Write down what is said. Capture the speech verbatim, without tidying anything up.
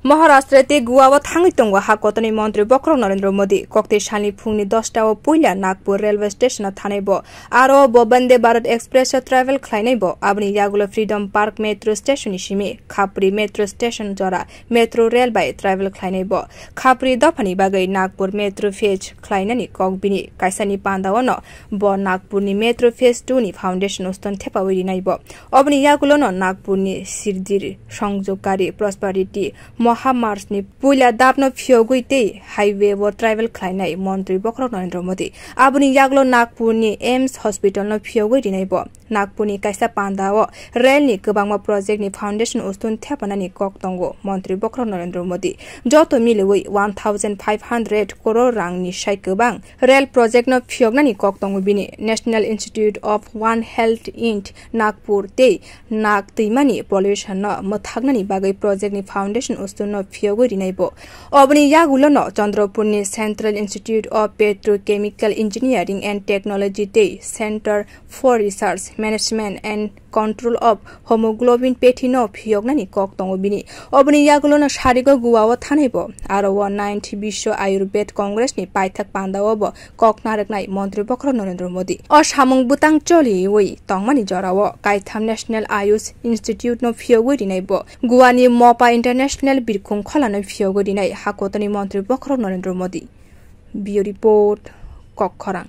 Maharashtra tei Goa o thangwi tongo ha kotorni montri bokhorok Narendra Modi. Kokti salni phungni dosta o puila Nagpur railway station o thanai bo. Aro bo Vande Bharat Express o travel khlainai bo. Aboni yagulo Freedom Park metro station ni simi Khapri metro station jora metro rail bai travel khlainai bo. Khapri dophani bagwi Nagpur metro phase khlainani kok bini. Kaisani panda o no bo Nagpurni metro phase two ni foundation stone thepawi rinai bo. Oboni yagulo no Nagpurni Sirdir Songjogkari Prosperity Mohamarch ni puila dapno phiyogwi tei highway o travel khlainai montri bokhorok Narendra Modi. Aboni yagulo Nagpurni AIIMS hospital no phiyogwi rinai bo. Nagpurni kaisa panda o rail ni kwbangma project ni foundation stone thepanani kok tongo montri bokhorok Narendra Modi. Joto miliwi one thousand five hundred crore rang ni sai kwbang rail project no phiyoknani kok tongo bini. National Institute of One Health in Nagpur tei Nag twimani pollution no mwthaknani bagwi project ni foundation stone no phiyogwi rinai bo. Oboni yagulo no Chandrapur ni Central Institute of Petrochemical Engineering and Technology tei Center for Research, Management and Control of Hemoglobin Pathy no phiyoknani kok tongo bini. Oboni yagulo no sarigo Goa o thanai bo. Aro o ninth Biswa Ayurved Congress ni paithak panda o bo kok narwknai montri bokhorok Narendra Modi. O samung bwtang choliwi tongmani jorao kaitham National Ayush Institute no phiyogwi rinai bo. Goa ni Mopa International birkhung khola no phiyogwi rinai ha kotorni montri bokhorok Narendra Modi. Bureau Report, Kokkhorang.